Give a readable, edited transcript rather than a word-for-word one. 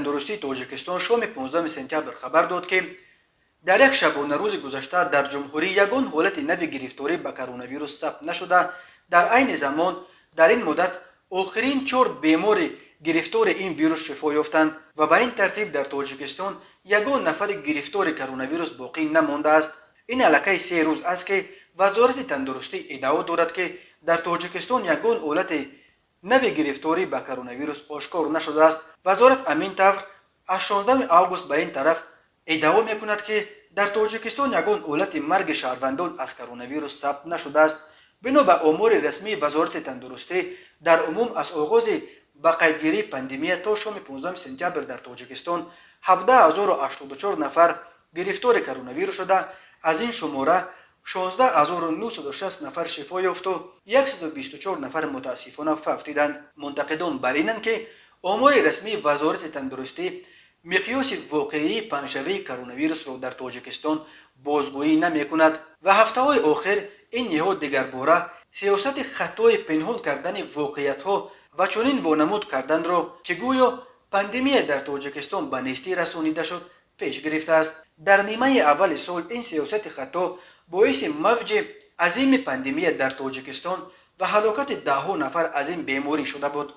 Тандурустии Тоҷикистон шоми 15 сентябр хабар дод, ки дар як шабонарӯзи гузашта дар ҷумҳурӣ ягон ҳолати нави гирифторӣ ба коронавирус сабт нашуда. Дар айни замон дар ин муддат охирин чор бемори гирифтори ин вирус шифо ёфтанд ва ба ин тартиб дар Тоҷикистон ягон нафари гирифтори коронавирус боқӣ намондааст. Ин аллакай 3 рӯз аст, ки Вазорати тандурустӣ иддао дорад, ки дар Тоҷикистон ягон ҳолати нави гирифторӣ ба коронавирус ошкор нашудааст. Вазорат ҳамин тавр аз 16 август ба ин тараф иддао мекунад, ки дар Тоҷикистон ягон ҳолати марги шаҳрвандон аз коронавирус сабт нашудааст. Бино ба омори расмии Вазорати тандурустӣ, дар умум аз оғози ба қайдгирии пандемия то шоми 15 сентябр дар Тоҷикистон 17 084 нафар гирифтори коронавирус шуда, аз ин шумора 16 960 нафар шифо ёфту 124 нафар мутаассифона фавтиданд. Мунтақидон бар инанд, ки омори расмии Вазорати тандурустӣ миқёси воқеии паҳншавии коронавирусро дар Тоҷикистон бозгӯӣ намекунад ва ҳафтаҳои охир ин ниҳод дигарбора сиёсати хатои пинҳон кардани воқеиятҳо ва чунин вонамуд карданро, ки гӯё пандемия дар Тоҷикистон ба нестӣ расонида шуд, пеш гирифтааст. Дар нимаи аввали сол ин сиёсати хато боиси мавҷи азими пандемия дар Тоҷикистон ва ҳалокати даҳҳо нафар аз ин беморӣ шуда буд.